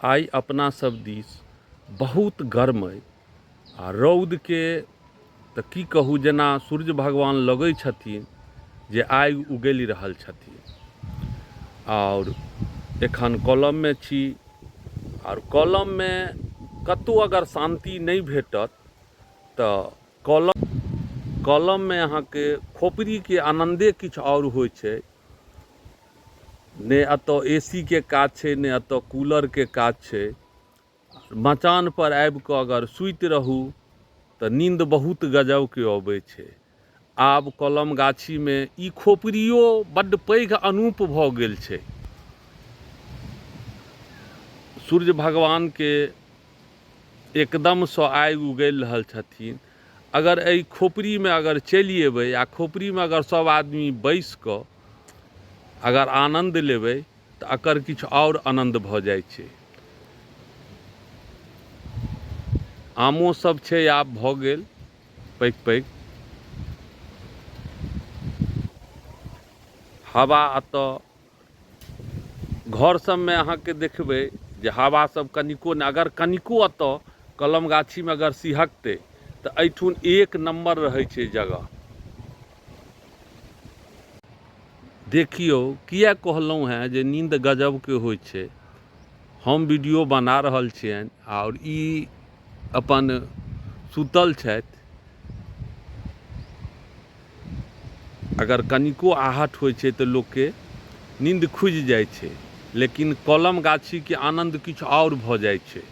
आइ अपना सब दिस बहुत गर्म अइ आ रौदके तऽ की कहू जेना सूर्य भगवान लगै छथिन जे आगि उगलि रहल छथिन। आओर एखन कलममे छी आओर कलममे कतहु अगर शान्ति नहि भेटत तऽ कलम कलममे अहाँके खोपड़ीके आनन्दे किछु आओर होइ छै। नहि एतऽ ए सी के काज छै, नहि एतऽ कूलरके काज छै। मचानपर आबिकऽ अगर सुति रहू तऽ नीन्द बहुत गजबके अबै छै। आब कलम गाछीमे ई खोपड़ियो बड्ड पैघ अनूप भऽ गेल छै। सूर्य भगवानके एकदमसँ आगि उगलि रहल छथिन। अगर एहि खोपड़ीमे अगर चलि अयबै आ खोपड़ीमे अगर सभ आदमी बैसि कऽ अगर आनन्द लेबै तऽ एकर किछु आओर आनन्द भऽ जाइ छै। आमो सब छै आब भऽ गेल पैघ पैघ। हवा एतऽ घर सबमे अहाँके देखबै जे हवा सब कनिको नहि, अगर कनिको एतऽ कलम गाछीमे अगर सिहकतै तऽ एहिठुन एक नम्बर रहै छै जगह। देखियौ किए कहलहुँ हेँ जे नीन्द गजबके होइ छै। हम वीडियो बना रहल छियनि आओर ई अपन सुतल छथि। अगर कनिको आहट होइ छै तऽ लोकके नीन्द खुजि जाइ छै, लेकिन कलम गाछीके आनन्द किछु आओर भऽ जाइ छै।